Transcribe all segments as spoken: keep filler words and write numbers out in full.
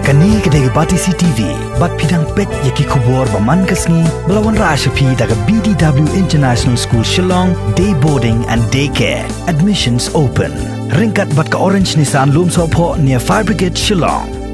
Kane ka dei ka Batesi T V, bad phi dang peit ïa ki khubor ba man ka sngi, ba la wanrah sha phi da ka B D W International School Shillong, Day Boarding and Day Care. Admissions open. Ryngkat bad ka Orange Nissan Lumsohphoh near Fire Brigade Shillong.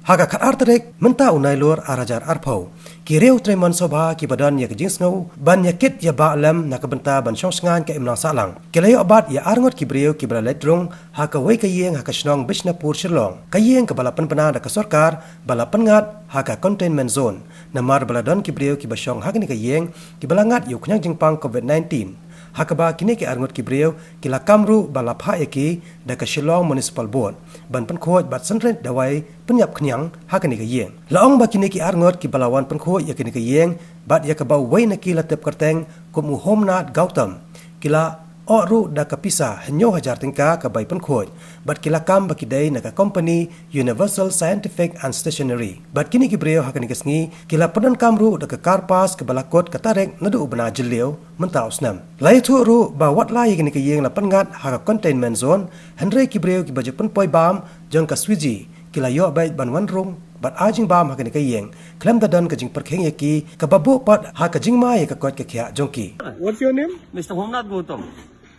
Ha ka khatar tarik mynta u Nailur ar hajar arphew, ki riew trei mon sobha kiba don ïa ka jingsngew ban ïa kit ïa ba lem na ka bynta ban shong shngaiñ ka imlang sahlang, ki la ïoh bat ïa arngut ki briew kiba la leit rung ha kawei ka ïing ha ka shnong Bishnapur Shillong, ka ïing kaba la pynbna da ka sorkar ba la pynngat ha ka containment zone, namar ba la don ki briew kiba shong ha kane ka ïing kiba la ngat ïa u khñiang jingpang COVID nineteen. Ha kaba kine ki arngut ki briew ki la kam ruh ba la phah ïa ki da ka Shillong Municipal Board ban pynkhuid bad synrit dawai pynïap khñiang ha kane ka ïing. La ong ba kine ki arngut kiba la wan pynkhuid ïa kane ka ïing bad ïa kaba uwei na ki la tip kyrteng kum u Homnath Gautam, ki la ot ruh da ka pisa hynñiew hajar tyngka ka bai pynkhuid, bad ki la kam ba ki dei na ka company Universal Scientific and Stationery. Bad kine ki briew ha kane ka sngi ki la pyndonkam ruh da ka car pass kaba la kut ka tarik naduh u bnai Jylliew mynta u snem. La ïathuh ruh ba wat la ïa kane ka ïing la pynngat ha ka containment zone, hynrei ki briew kiba ju pynpoi bam jong ka Swiggy ki la ïoh beit ban wan rung bad ai jingbam ha kane ka ïing khlem da don ka jingpyrkhing ïa ki, kaba buh pat ha ka jingma ïa ka koit ka khiah jong ki. What's your name? Mister Homnath Gautam.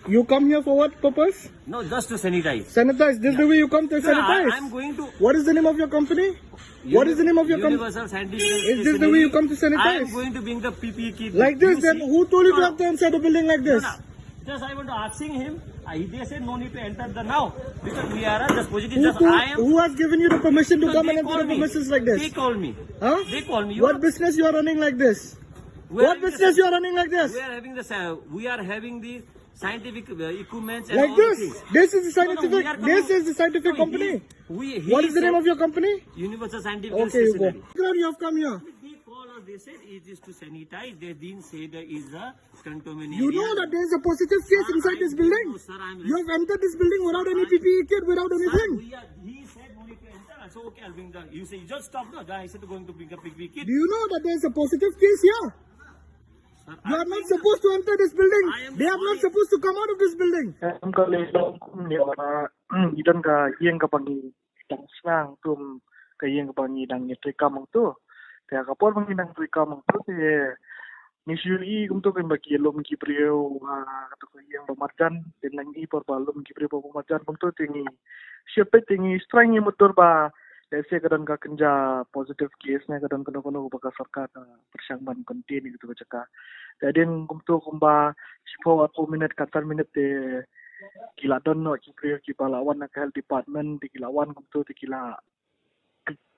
You come here for what purpose? No, just to sanitize. Sanitize. This is the way you come to sanitize? No, I, I'm going to. What is the name of your company? What is the name of your company? Universal Scientific. Is this the way you come to sanitize? I am going to bring the P P E kit. Like this, then who told you to have the inside the building like this? No, no. Just I want to asking him. I, they said no need to enter the now because we are just positive. Who, just who, I am. Who has given you the permission to come and enter the premises like this? They call me. Huh? They call me. What business you are running like this? What business you are running like this? We are having the sa- we are having the scientific uh, equipments and like all this. This is the scientific. No, no, this is the scientific company. What is the name of your company? Universal Scientific. Okay, you go. Stationery. You have come here. They call us. They said it is to sanitize. They didn't say there is a contaminant. You know that there is a positive case inside this building. No, sir, I'm. You have entered this building without any P P E kit, without anything. Sir, we are, he said no need to enter. So okay, I'll bring the. You say you just stop. No, I said going to bring a P P E kit. Do you know that there is a positive case here? You are not supposed to enter this building. They are not supposed to come out of this building. Em ka lei long kum ne wana i don ka ïing kaba ngi dang sngewthuh, ka ïing kaba ngi dang ïa trei kam hangto. Te ka por ba ngi dang trei kam hangto te ngi shu i kumto kan ba ki lum ki briew ha kato ka ïing ba marjan, te nang i por ba lum ki briew ba marjan kumto te ngi shu peit te ngi streng ngi mutur ba lehse ka don ka kynja positive case ne ka don kano kano ba ka sorkar ka pyrshang ban contain ïa kato ka jaka. Te hadien kumto kumba shiphew arphew minit khatsan minit te ki la don noh ki briew kiba la wan na ka health department te ki la wan kumto te ki la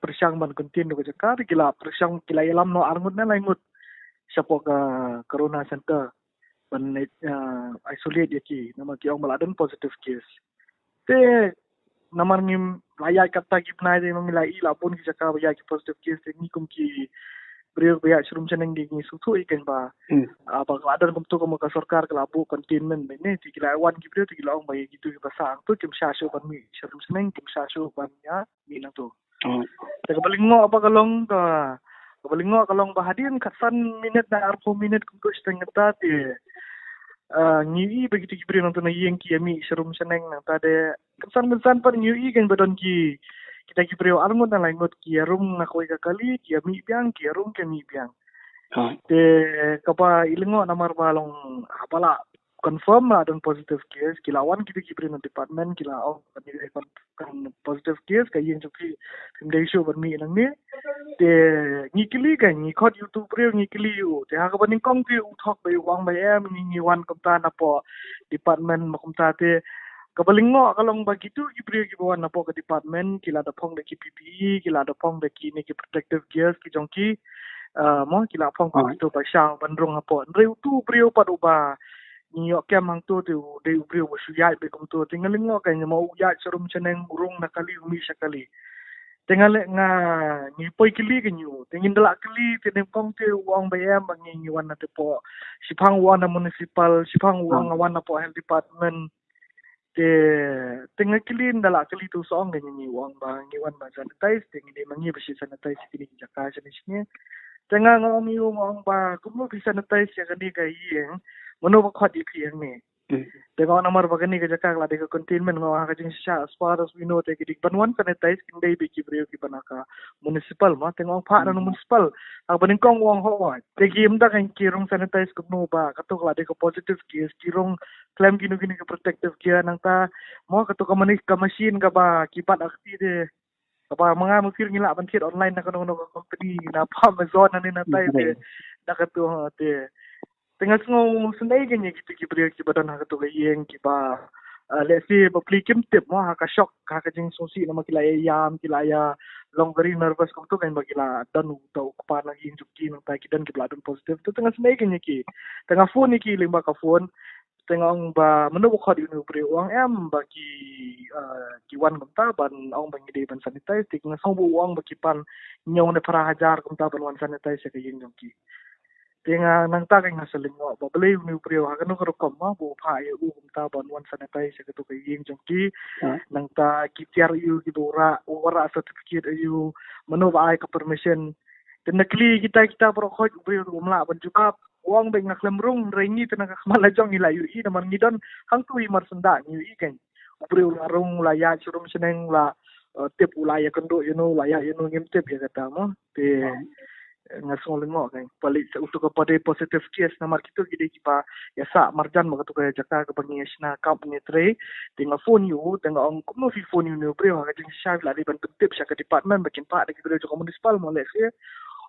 pyrshang ban contain ïa ka jaka te ki la pyrshang ki la ïalam noh arngut ne laingut shapoh ka corona center ban uh, isolate ïa ki namar ki ong ba la don positive case. Te namar ngim la ïaid katta ki bnai te ngi la i la bun ki jaka ba ïaid ki positive case te ngi kum ki briew ba ïaid sharum shaneng ngi sngewthuh ïa kan ba ah, ba la don kumto kumba ka sorkar ka la buh containment ne te ki la wan ki briew te ki la ong ba ïa kitu kiba sah hangto kim shah shuh ban mih sharum shaneng, kim shah shuh ban ïa mih nangto. Te kaba lyngngoh ba ka long ka kaba lyngngoh ka long ba hadien khatsan minit na arphew minit kumto shiteng kata te ah, ngi i ba kita ki briew nangto na ïing ki ïa mih sharum shaneng nangta de kynsan kynsan pat ngi i kan ba don ki kita ki briew arngut na laingut ki ïa rung na kawei ka kali ki ïa mih biang ki ïa rung ki ïa mih biang. Te kaba i lyngngoh namar ba long haba la confirm la don positive case ki la wan kita ki briew na department ki la ong kan positive case ka ïing jong phi phim dei shuh ban mih nangne. Te ngi kylli ka ngi khot ïa utu u briew ngi kylli ïa u te ha kaba nyngkong te u thok ba ïa u ong ba em ngi ngi wan kumta napoh department ma kumta te kaba lyngngoh ka long ba kitu ki briew kiba wan napoh ka department ki la da phong da ki P P E ki la da phong da kine ki protective gears ki jong ki. Ah, mo ki la phong ba kitu ba shaw ban rung hapoh hynrei utu u briew pat uba ngi ïoh kem hangto te u dei u briew ba shu ïaid beit kumto te nga lyngngoh ka ngi ma u ïaid sharum shaneng u rung na kali u mih sha kali. Te nga leh nga ngi poi kylli ka ngi u te ngin da lah kylli te nyngkong te u ong ba em ba ngi ngi wan na te poh shiphang u ong na municipal shiphang u ong nga wan na poh health department. Te te nga kylli nda lah kylli tu song ka ngi u ong ba ngi wan ba sanitize te ngi dei ma ngi ba shi sanitize kini ki jaka shane shane. Te nga nga ong ïa u nga ong ba kumno phi sanitize ïa kane ka ïing mano ba khot ïa phi hangne. Te nga ong namar ba kane ka jaka ka la dei ka containment, nga ong ha ka jingshisha as far as we know te ki dei ban wan sanitize kin dei beit ki briew kiba na ka municipal mo, te nga ong phah na municipal. Haba nyngkong u ong ho, te ki ym da kan ki rung sanitize kumno ba kato ka la dei ka positive case, ki rung khlem kino kino ki protective gear, nangta mo kato ka mani ka machine kaba ki bat akti te, kaba ma nga ma phi ruh ngi lah ban thied online na kano kano ka company, na pa Amazon na ne na tai te, na kato te. Te nga sngew sngewsynei kein ïa kito ki briew kiba don ha kato ka ïing kiba, ah, let's say, bapli kim tip mo, ha ka shock, ha ka jingsngewsih namar ki la ïa ïam, ki la ïa long very nervous kumto kein ba ki la don uta u kpa na ïing jong ki, nangta ki don kiba la don positive. Te nga sngewsynei kein ïa ki. Te nga phone ïa ki lyngba ka phone. Te nga ong ba mano ba khot ïa une u briew, u ong em ba ki, ah, ki wan kumta ban ong ba ngi dei ban sanitize. Te nga sngew ba u ong ba ki pan hynñiew ne phra hajar kumta ban wan sanitize ïa ka ïing jong ki. Te nga nangta ka nga sa lyngngoh ba balei une u briew ha kano ka rukom mo ba u phah ïa u kumta ban wan sanitize ïa kato ka ïing jong ki. Nangta ki tiar ïa u kiba u rah, u rah certificate ïa u, mano ba ai ka permission. Te na kylli kita kita baroh khoit u briew u ym lah ban jubab. U ong ba nga khlem rung, hynrei ngi te na ka khmat la jong ngi la ïohi namar ngi don hangto i mar syndah ngi ïohi kein. U briew u la rung, u la ïaid sharum shaneng, u la, eh, tip, u la ïakynduh ïano, u la ïaid ïano, ngim tip ïa kata mo. Te, eh, nga sngew lyngngoh kein. Palik sa uto kaba dei positive case namar kito ki dei kiba ïasah marjan bad kato ka jaka kaba ngi ïashna kam ngi trei. Te nga phone ïa u, te nga ong kumno phi phone ïa une u briew, ha ka jingshisha phi la dei ban pyntip sha ka department ba kin phah da ki briew jong ka municipal mo, let's say.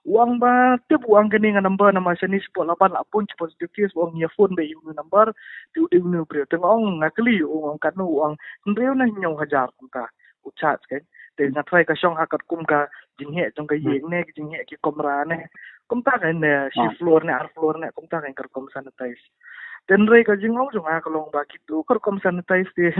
U ong ba tip, u ong kane nga number namar shane shapoh Laban la bun ki positive case, u ong ïa phone beit ïa une number, te u dei une u briew. Te nga ong nga kylli u, u ong katno, u ong hynriew ne hynñiew hajar kumta u charge kein. Te nga try ka shong ha katkum ka jingheh jong ka ïing ne, ka jingheh ki kamra ne. Kumta kein ne, shi floor ne, ar floor ne, kumta kein ka rukom sanitize. Te hynrei ka jingong jong nga ka long ba kito ka rukom sanitize te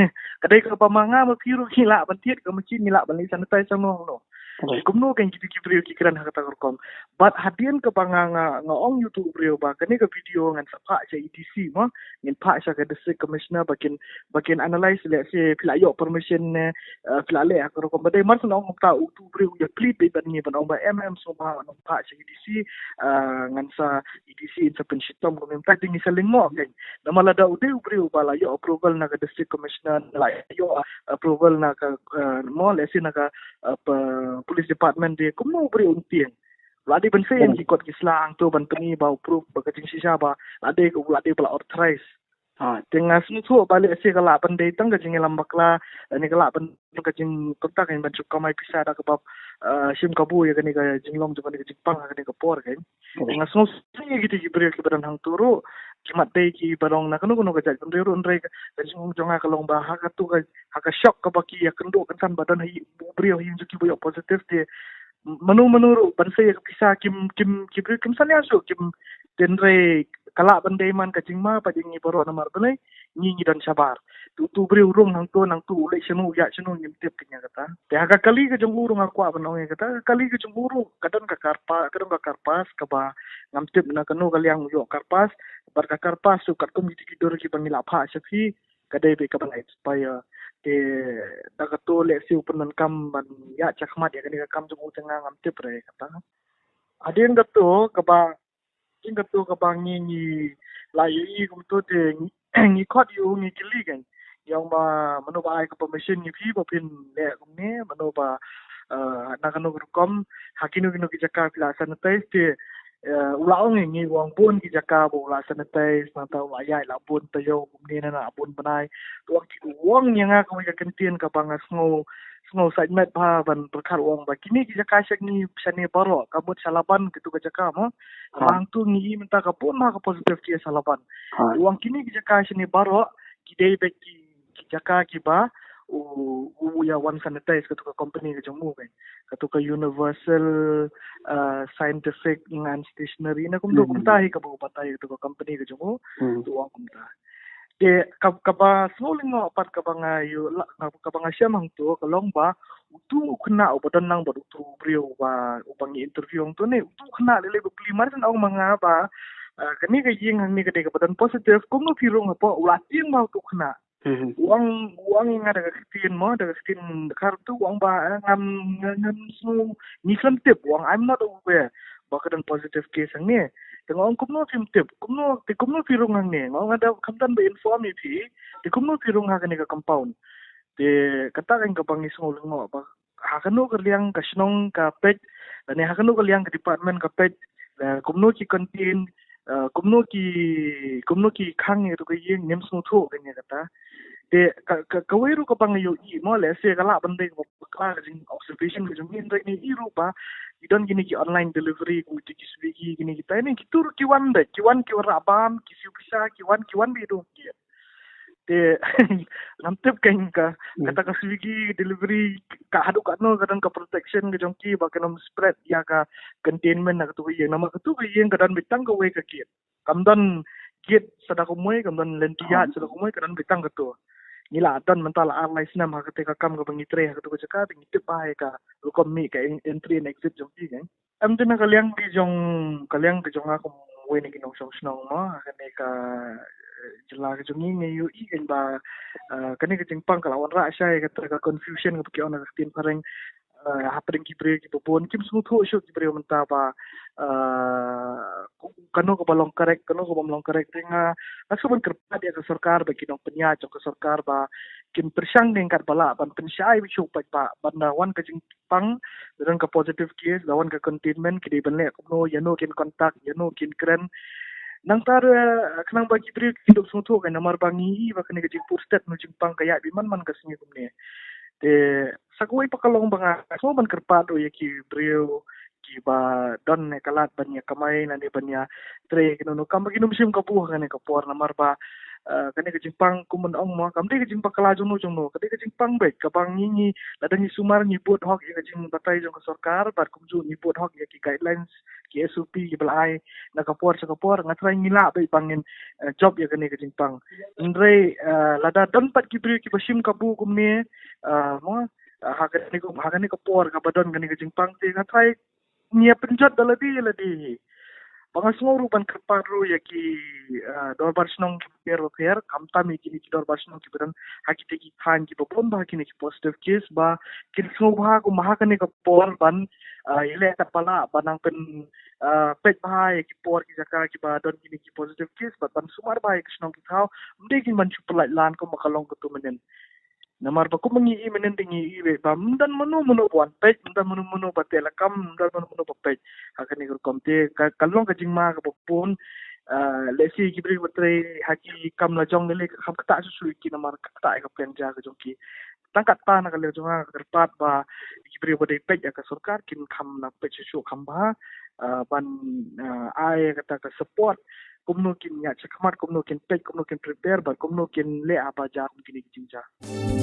ka dei kaba ma nga ma phi ruh ngi lah ban thied, ka machine ngi lah ban leit sanitize hangno hangno. Te kumno kein kito ki briew ki kren ha kata ka rukom. Bad hadien kaba nga, nga, nga ong ïa uto u briew ba kane ka video ngan sa phah sha E D C mo, ngin phah sha ka district commissioner ba kin, ba kin analyse, let's say phi la ïoh permission ne, eh, phi la leh ha ka rukom ba dei. Mar shu ong kumta uto u briew u ïa plead beit bad ngi ban ong ba em em sngewbha ban phah sha E D C, eh, ngan sa E D C in sa pynshitom kumne. Mynta te ngi sa lyngngoh kein. Namar lada u dei u briew uba la ïoh approval na ka district commissioner, la ïoh approval na ka, eh, mo, let's say na ka, eh, pa-, police department, te kumno u briew un tieng. U la dei ban sei ïa ki kot ki sla hangto ban pyni ba u proof ba ka jingshisha ba la dei, u la dei ba la authorize. Te nga sngewthuh ba lehse ka lah ban dei tang ka jingïalam bakla, lane ka lah ban, ka jing, kumta kein, ban shu kamai pisa da kaba, eh, shim kabu ïa kane ka jinglong jong kane ka jingpang ha kane ka por kein. Te nga sngewsih ïa kito ki briew kiba don hangto ruh, ki mat dei kiba long na kano kano ka jait bynriew ruh, hynrei ka, ka jingong jong nga ka long ba ha kato ka, ha ka shock kaba ki ïakynduh kynsan ba don ha ïing, u briew ha ïing jong ki ba ïoh positive te, mano mano ruh ban sei ïa ka pisa kim, kim, ki briew kim salia shuh, kim, te hynrei ka lah ban dei man ka jingma pat ïa ngi baroh namar balei, ngi ngi don shabar. Te uto u briew u rung hangto nangto, u leit shano, u ïaid shano ngim tip kein ïa kata. Te ha ka kali ka jong u ruh nga kwah ban ong ïa kata, ka kali ka jong u ruh ka don ka karpa-, ka don ka karpas kaba ngam tip na kano ka liang u ïoh karpas. Bad ka karpas ruh katkum kito ki dur kiba ngi la phah sha phi, ka dei beit kaba la expire. Te da kato lehse u pyndonkam ban ïaid shakhmat ïa kane ka kam jong u, te nga ngam tip re kata. Hadien kato kaba, hadien kato kaba ngi, ngi la ïohi kumto te ngi, ngi khot ïa u, ngi kylli kein. Ngi ong ba mano ba ai ka permission ïa phi ba phin leh kumne, mano ba, eh, na kano ka rukom, ha kino kino ki jaka phi la sanitize te, eh, u la ong ïa ngi, u ong bun ki jaka ba u la sanitize, nangta u la ïaid la bun taïew kumne, na, na bun bnai. Te u ong ki, u ong ïa nga kawei ka kyntien kaba nga sngew, sngew sait met bha ban pyrkhat, u ong ba kine ki jaka sha ngi, shane baroh, ka mut sha Laban kito ka jaka mo. Hangto ngi i mynta ka bun bha ka positive case sha Laban. Te u ong kine ki jaka shane baroh ki dei beit ki, ki jaka kiba u, u ïa wan sanitize kato ka company ka jong u kein. Kato ka Universal, uh, Scientific and Stationery ne kumto kumta hi kaba u batai kato ka company ka jong u. Te u ong kumta. Te ka, kaba sngew lyngngoh pat kaba nga ïoh la, kaba nga shem hangto ka long ba uto u khynnah uba don lang bad uto u briew uba, uba ngi interview hangto ne, uto u khynnah lei lei bapli, mar shu ong ma nga ba, ah, kane ka ïing hangne ka dei kaba don positive, kumno phi rung hapoh, u la tieng bha uto u khynnah. U ong, u ong ïa nga da ka ktien mo, da ka ktien Khar tu, u ong ba, eh, ngam, ngam, ngam sngew, ngi khlem tip, u ong, I'm not aware ba ka don positive case hangne. Te nga ong kumno phim tip, kumno, te kumno phi rung hangne, nga ong nga da khamtam ba inform ïa phi, te kumno phi rung ha kane ka compound. Te kata ka ïing kaba ngi sngew lyngngoh ba ha kano ka liang ka shnong ka peit, lane ha kano ka liang ka department ka peit, la kumno ki contain, eh, kumno ki, kumno ki khang ïa katu ka ïing, ngim sngewthuh kane kata. Te ka, ka, kawei ruh kaba nga ïohi mo, lehse ka lah ban dei kaba bakla ka jing observation ka jong ngi, hynrei ngi ïohi ruh ba ki don kine ki online delivery, kum kito ki Swiggy, kine kita, ne kito ruh ki wan de, ki wan ki wanrah bam, ki siew pisa, ki wan, ki wan de dong ki. Te ngam tip kane ka, kata ka Swiggy delivery ka haduh katno ka don ka protection ka jong ki ba kan ym spread ïa ka containment na katu ka ïing. Namar katu ka ïing ka don beit tang kawei ka gate. Kam don gate sa da kumwei, kam don lynti ïaid sa da kumwei, ka don beit tang katu. Ngi la don mynta la ar lai snem ha kata ka kam kaba ngi trei ha katu ka jaka, te ngi tip bha ïa ka rukom mih ka en-, entry and exit jong ki, kan. Em, te na ka liang ka jong, ka liang ka jong nga kum uwei na ki nongshong shnong mo, ha kane ka, eh, jylla ka jong ngi, ngi ïohi kan ba, eh, kane ka jingpang ka la wanrah shai kata ka confusion kaba ki ong ha ka ktien phareng, eh, hapdeng ki briew kiba bun, kim sngewthuh shuh ki briew mynta ba, eh, kano kaba long correct, kano kaba ym long correct. Te nga, nga shu ban kyrpad ïa ka sorkar bad ki nongpynïaid jong ka sorkar ba kin pyrshang ne katba lah ban pynshai beit shuh pat ba, ban da wan ka jing pang, da don ka positive case, da wan ka containment, ki dei ban leh kumno, ïano kin contact, ïano kin kren. Nangta ruh, eh, khnang ba ki briew kin dup sngewthuh kan, namar ba ngi ïohi ba kane ka jingpur stet na jingpang ka ïaid beit man man ka sngi kumne. Te sa kawei pat ka long ba nga sngew ban kyrpad ruh ïa ki briew kiba don ne ka lad ban ïa kamai lane ban ïa trei kino kino kam, ba kin ym shim kabu ha kane ka por, namar ba, eh, kane ka jingpang kum ban ong mo, kam dei ka jingbakla jongno jongno, ka dei ka jingpang beit kaba ngi, ngi lada ngi sumar ngi bud hok ïa ka jingbatai jong ka sorkar, bad kumjuh ngi bud hok ïa ki guidelines, ki S O P kiba la ai na ka por sha ka por, nga tharai ngi lah beit ba ngin, eh, jop ïa kane ka jingpang. Hynrei, eh, lada don pat ki briew kiba shim kabu kumne, eh, mo, eh, ha kane ka, ha kane ka por kaba don kane ka jingpang, te nga tharai ngi ïa pynjot da lade ïa lade hi. Ba nga sngew ruh ban kyrpad ruh ïa ki, eh, dorbar shnong kiba pher ba pher, khamtam ïa kine ki dorbar shnong kiba don ha kite ki thaiñ kiba bun bha kine ki positive case, ba kin sngewbha kumba ha kane ka por ban, eh, ïaleh katba lah ban nang pyn, eh, peit bha ïa ki por ki jaka kiba don kine ki positive case, bad ban sumar bha ïa ki shnong ki thaw, ym dei kin ban shu pyllait lan kumba ka long katto mynnin. Namar ba kumba ngi ïohi mynnin te ngi ïohi beit ba ym don mano mano ba wan peit, ym don mano mano ba teh lakam, ym don mano mano ba peit ha kane ka rukom. Te ka, ka long ka jingma kaba bun, eh, lehse ki briew ba trei ha ki kam la jong lei lei ka kham ktah shuh shuh ïa ki namar ka ktah ïa ka pliang ja ka jong ki. Tang katta na ka liang jong nga nga kyrpad ba ki briew ba dei peit ïa ka sorkar kin kham nang peit shuh shuh kham bha, eh, ban, eh, ai kata ka support kumno kin ïaid shakhmat, kumno kin peit, kumno kin prepare, bad kumno kin leh ha ba jia kum kine ki jingjia.